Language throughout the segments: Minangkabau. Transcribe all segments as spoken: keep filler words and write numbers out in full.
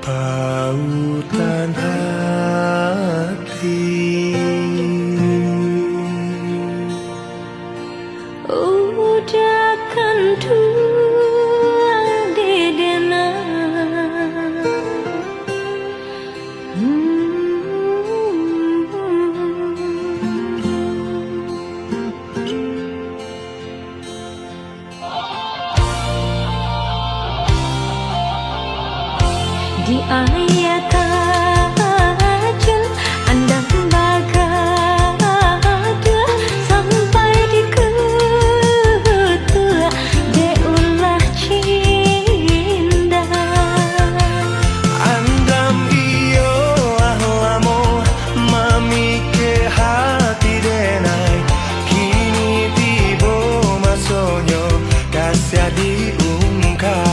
Pautan hati. Udah kanduang di denai. Di ayah tajun andam bagaduah, sampai di kutuak dek ulah cinta. Andam iyo lah lamo mamikek hati denai, kini tibo masonyo kasiah diungkap.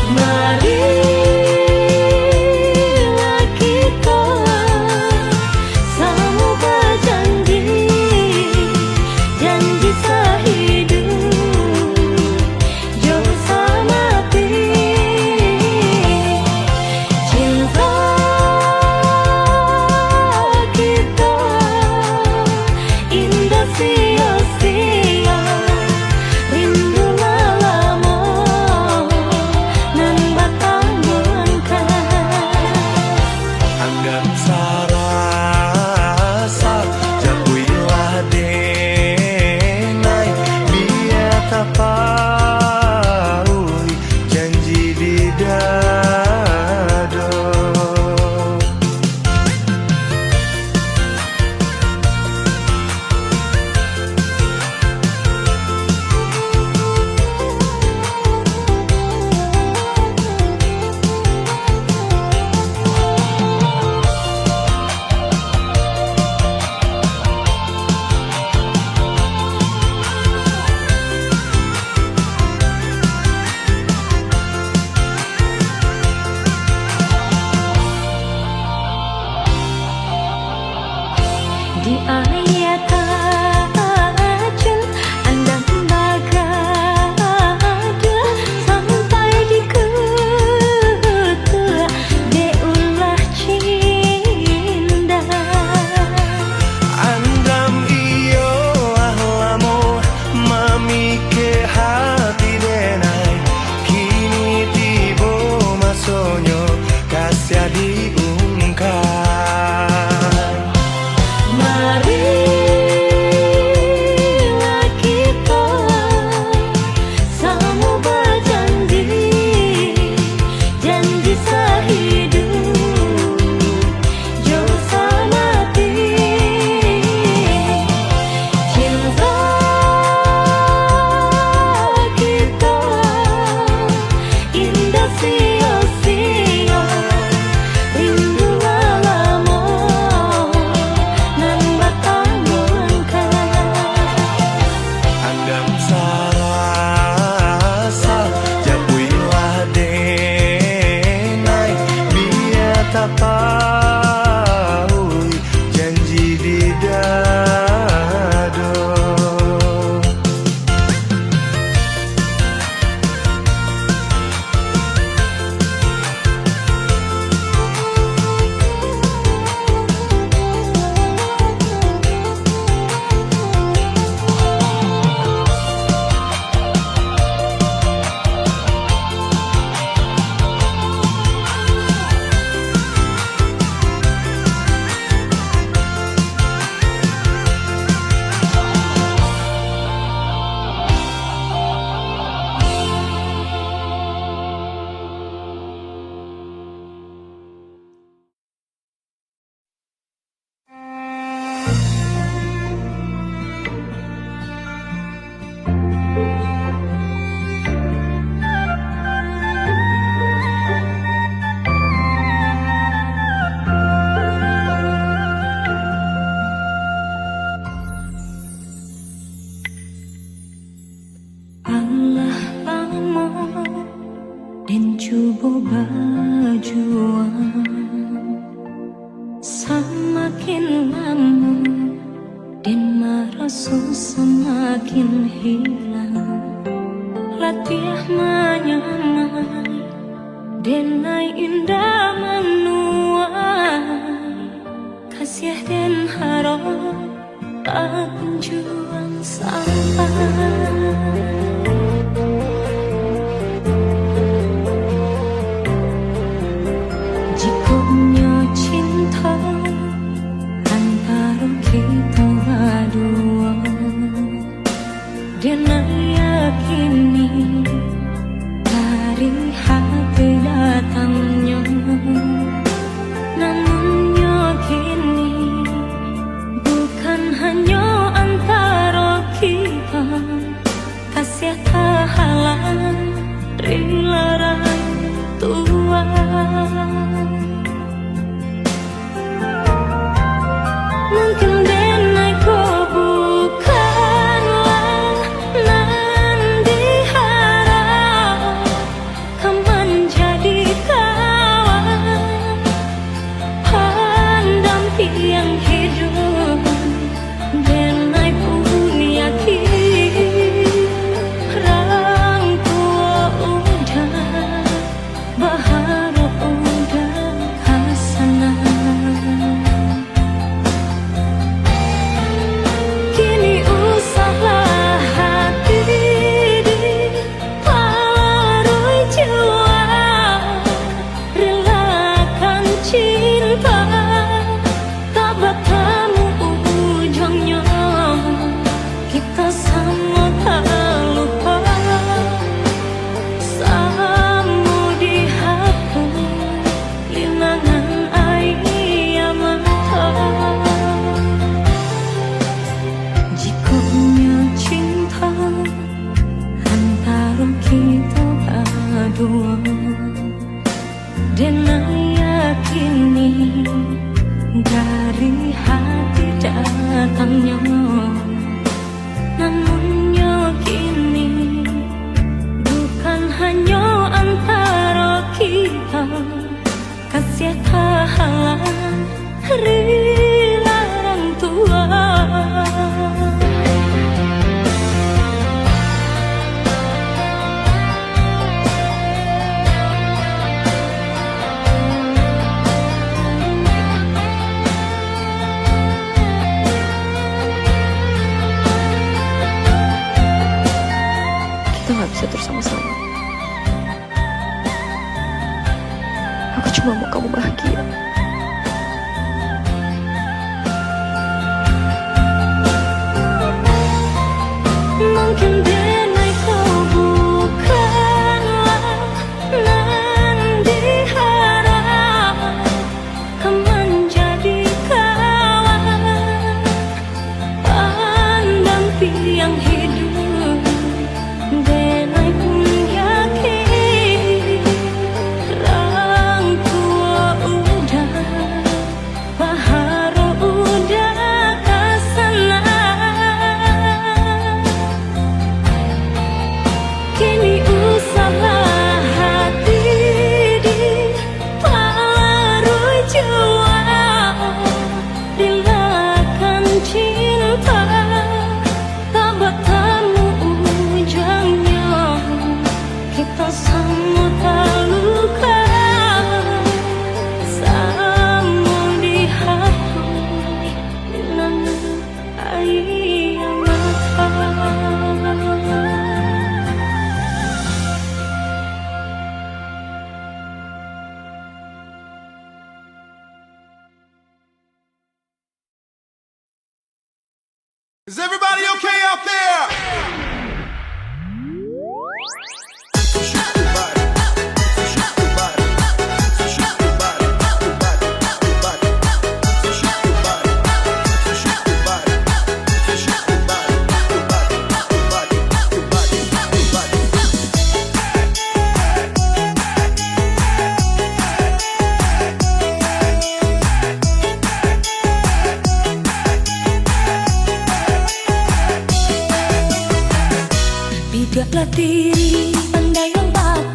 Marilah kito samo bajanji, janji sahiduik jo samati. Cinta kito indak sia-sia, rindu lalamo nan batangguangkan. Andam sarasa, japuiklah denai, bia tapauik janji di dado. Di ayah tajun andam bagaduah, sampai di kutuak dek ulah cinta. Andam iyo lah lamo mamikek hati denai, kini tibo masonyo kasiah diungkap. Marilah kito samo bajanji, janji sahiduik jo samati. Cinta kito indak sia-sia, rindu lalamo nan batangguangkan. Andam sarasa, japuiklah denai, bia tapauik janji di dado. Alah lamo den cubo bajuang, samakin lamo den maraso samakin hilang. Latiah manyamai Denai indak manuai, kasiah den harok tak kunjuang sampai. Jikok nyo cinto antaro kito baduo, den nan yakini dari hati datangnyo. Namun nyo kini bukan hanyo antaro kito, kasiah tahalang di larang tuo. Mungkin denai ko bukanlah nan diharap, ka manjadi kawan, pandampiang hidup, denai pun yakin, rang tuo udah baharap udah ka sanang. Kini usahlah hati dipalaruih jua, relakan cinta tak batamu ujuangnyo. Kito samo taluko, samo dihapuih linangan aia mato. Jikok nyo cinto antaro kito baduo, den nan yakini dari hati datangnyo. Namun nyo kini bukan hanyo antaro kito, kasiah tahalang di larang tuo. Kita nggak bisa terus sama-sama. Aku cuma mau kamu bahagia. Mungkin denai ko bukanlah nan diharap, ka manjadi kawan, pandampiang hidup, denai pun yakin, rang tuo udah baharap udah ka sanang. Kini usahlah hati dipalaruih jua, relakan cinta tak batamu ujuangnyo. Kito samo taluko, samo dihapuih linangan aia mato. Is everybody okay out there? Biduaklah diri pandai lompat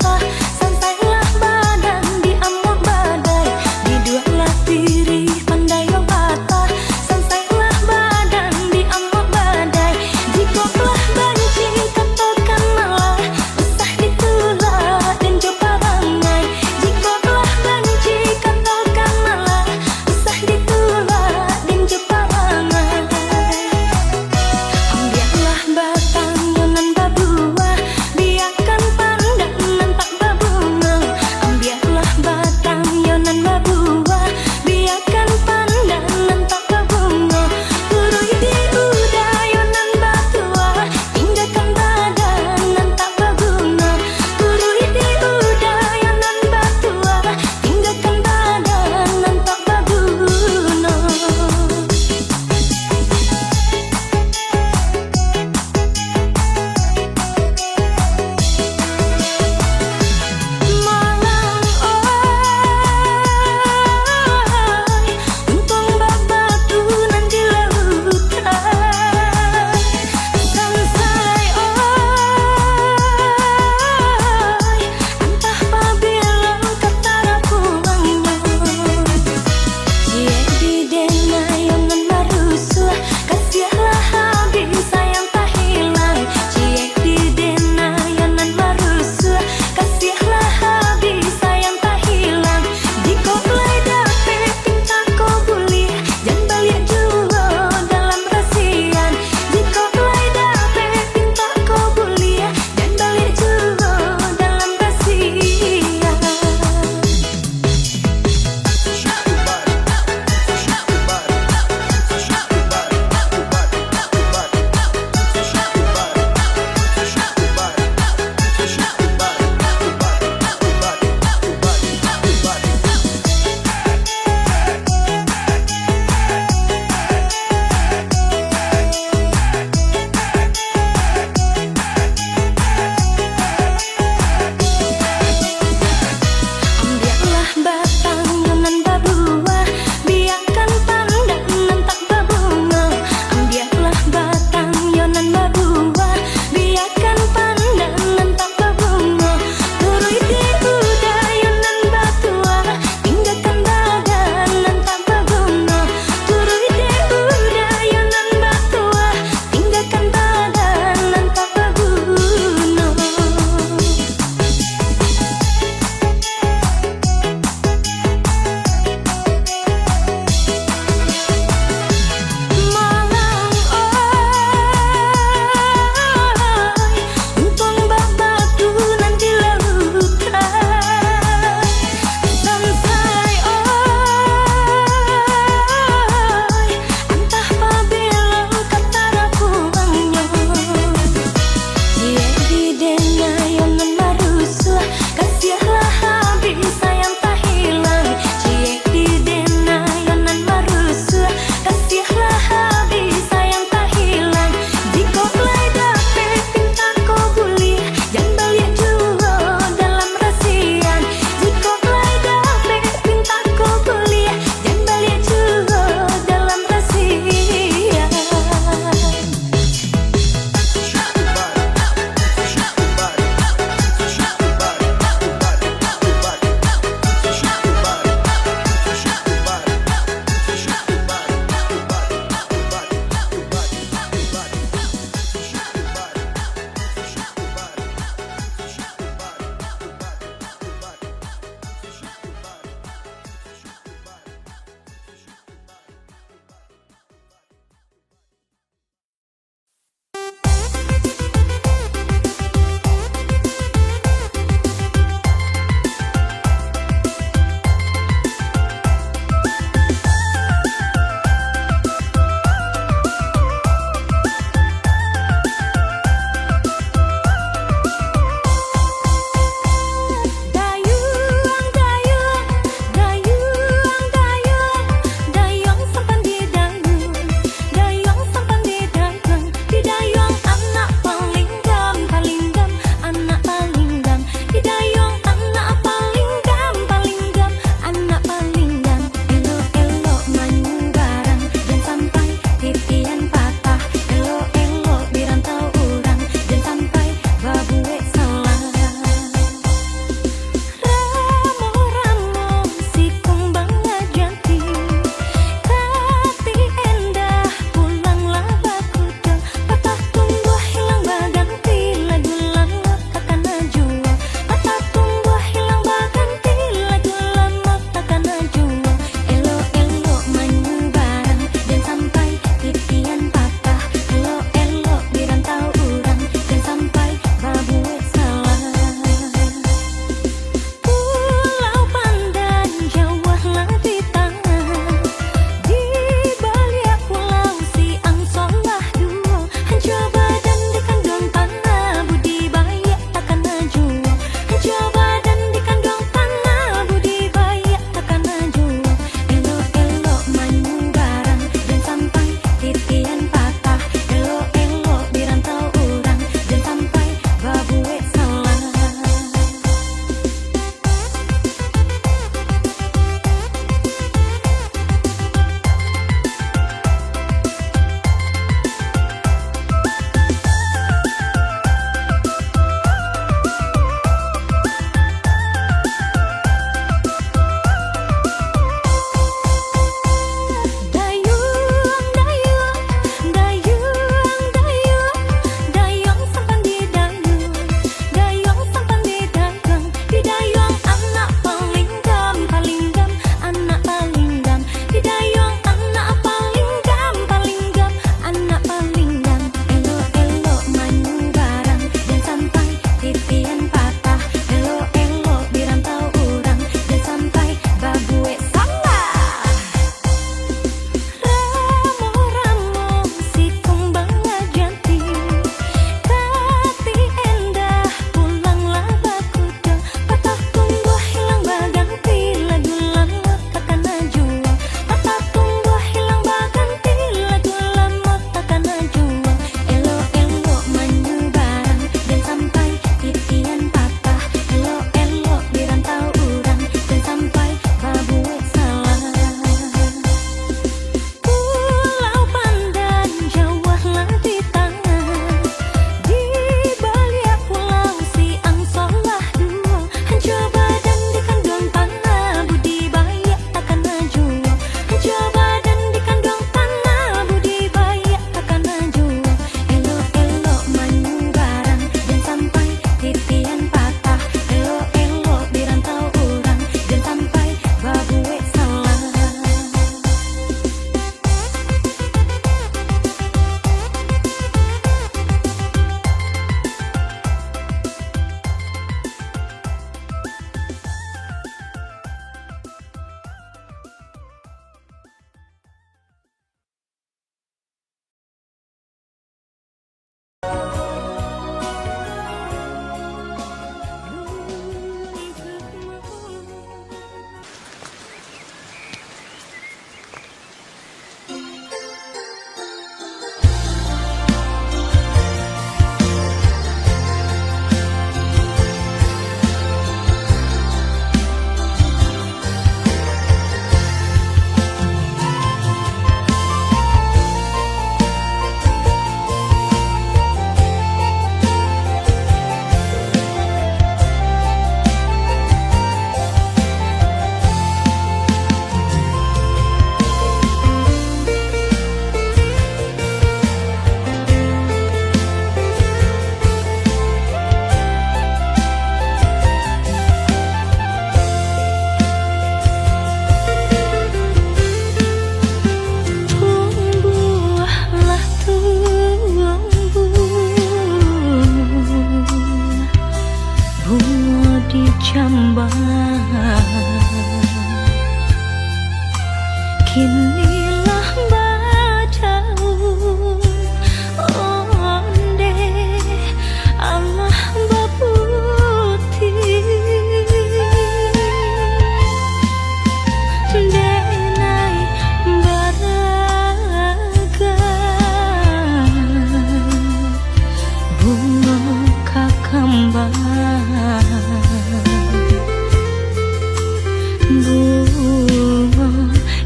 Bungo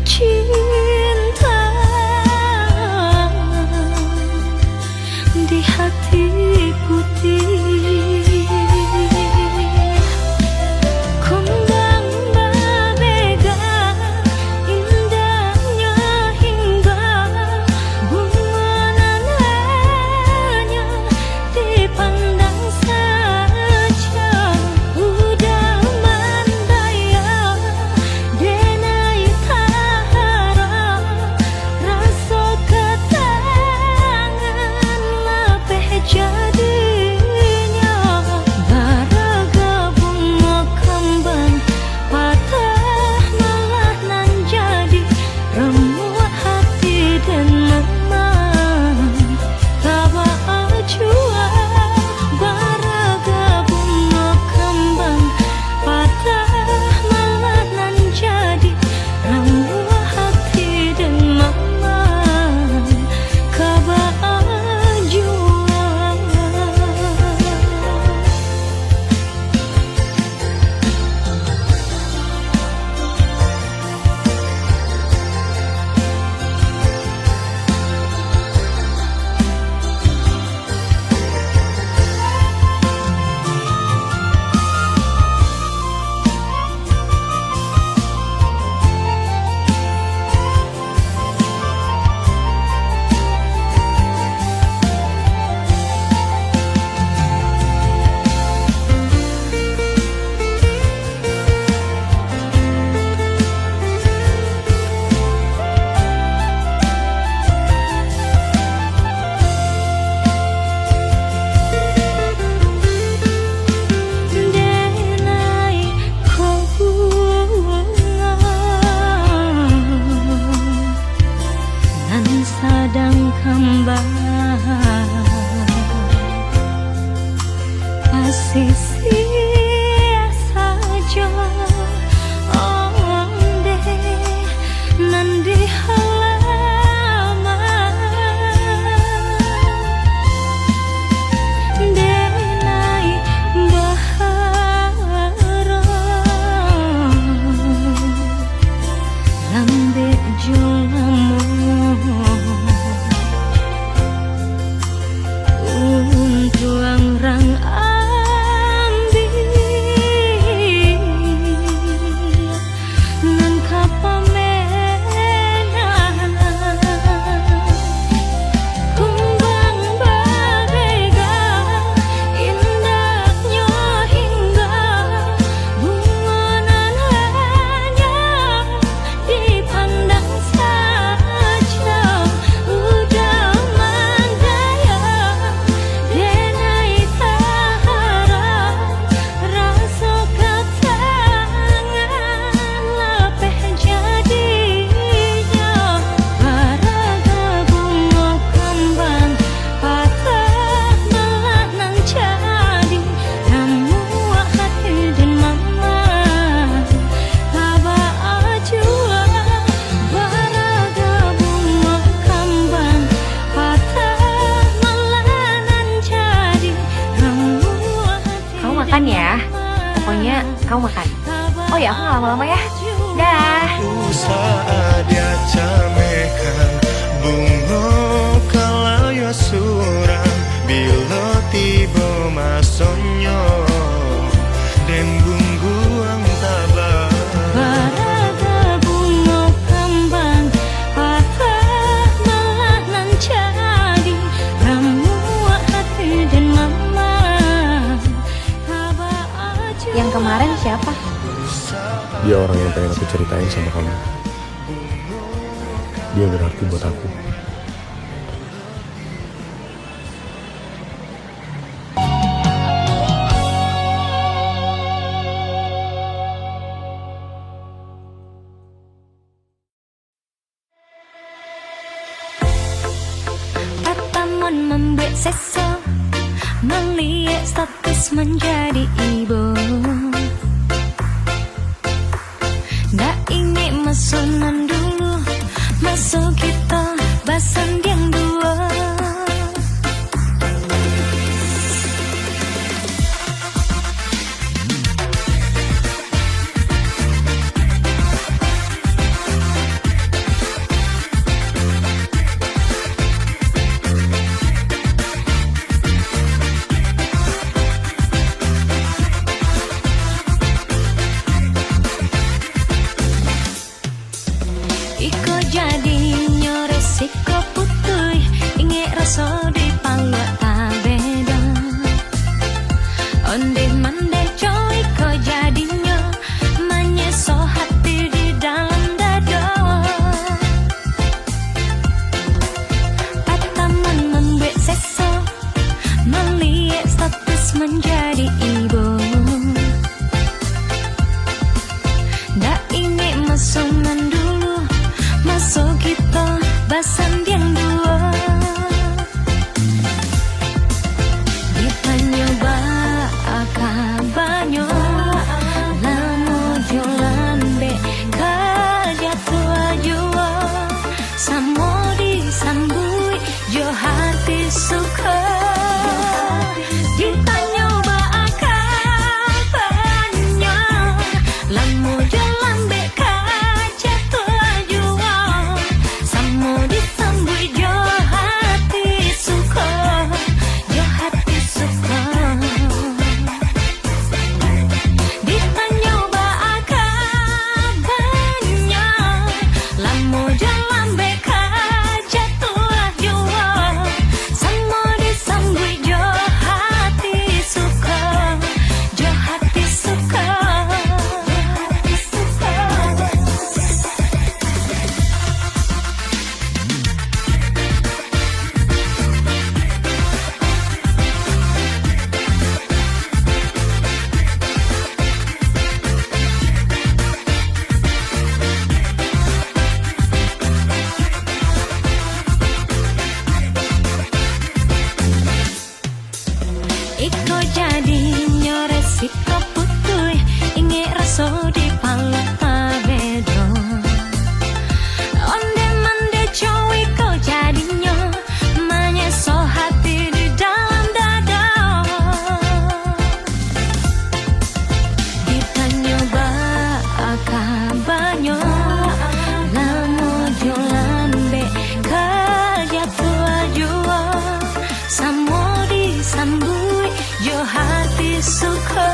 cinta di hati putih, kumbang babega, indahnyo hingga bungo nan hanyar dipandang sajo. Udah mandayah, denai taharap, raso katangan lapeh jadinyo. Baraga bungo kambang, patah malah nan jadi, ramuah hati den mama. Tabaa jua baraga bungo kambang, patah malah nan jadi, ramuah hati den mama. Tabaa jua. Denai ko bungo nan sadang kambang, pasisia sajo ondeh nan di halaman. Denai baharap lambek jo lamo untuang rang ambiak nan ka pamenan. Kumbang babega, indahnyo hingga bungo nan hanyar dipandang sajo. Udah mandayah, denai taharap, raso katangan lapeh jadinyo. Baraga bungo kambang, patah malah nan jadi, ramuah hati den mama. Tabaa jua baraga bungo kambang, patah malah nan jadi, ramuah hati den mama. Kamu makan ya. Pokoknya kamu makan. Oh ya, aku nggak lama-lama ya. Dah. Usah diacamehkan, bungo kalau yo surang, bilo tibo masonyo, den bungguang tabang. Baraga bungo kambang, patah malah nan jadi, ramuah hati den mama. Yang kemarin siapa? Dia orang yang pengen aku ceritain sama kamu. Dia berarti buat aku. Tatamuan mambuek seso, maliek status manjadi ibo. Ndak ingek maso nan dulu, maso kito basandiang duo. Zaman dulu, maso kito basandiang duo. Ditanyo baa kabanyo, lamo jo lambek ka jatuah juo. Samo disambuik jo hati suko. Ditanyo baa kabanyo, lamo jo lambek ka jatuah juo. Samo disambuik jo hati suko, jo hati suko. Ditanyo baa kabanyo, lamo jo lambek ka jatuah juo. Samo disambuik jo hati suko, jo hati suko. Iko jadinyo resiko putuih, ingek raso di palo tabedo. Onde mande co iko jadinyo, manyeso hati di dalam dado. Ditanyo baa kabanyo, lamo jo lambek ka jatuah juo. Samo disambuik jo hati suko.